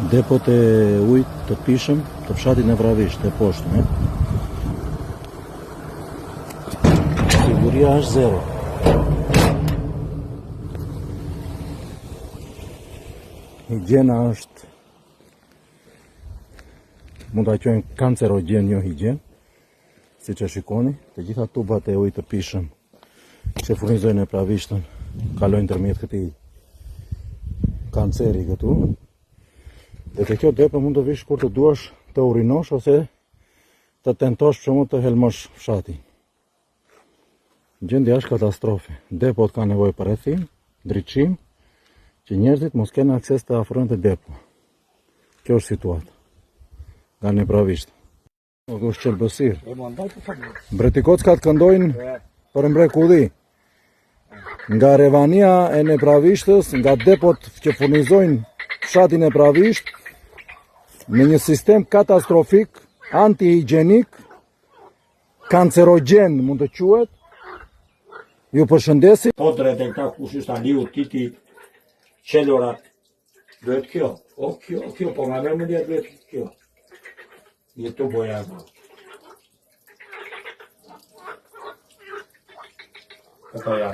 Depot e ujit të pijshëm të fshatit Nepravisht, e poshtme. Siguria është zero. Higjiena është mund ta quajmë kancerogjen, jo higjienë. Siç e shikoni, të gjitha tubat e ujit të pijshëm që furnizojnë Nepravishtën kalojnë ndërmjet këtij kanceri këtu. Dhe te kjo depo mund të vish kur të duash të urinosh ose të tentosh për shembull të helmosh fshatin. Gjendja është katastrofe. Depot ka nevojë për rrethim, ndriçim, që njerëzit mos kenë akses të afrohen te depo. Kjo është situata. Nga Nepravishta. Nuk është qelbësirë. Mbretikockat këndojnë për mbrekulli. Nga Revania e Nepravishtës, nga depot që furnizojnë fshatin Nepravisht, në një sistem katastrofik, anti-higjenik, kancerogjen mund të quhet, ju përshëndesim. Po drejt e këta kush është Aliu, Titi, Qelorat, Duhet kjo, o kjo, o kjo, po nga merr mendja duhet kjo. Një të boja e Këto janë.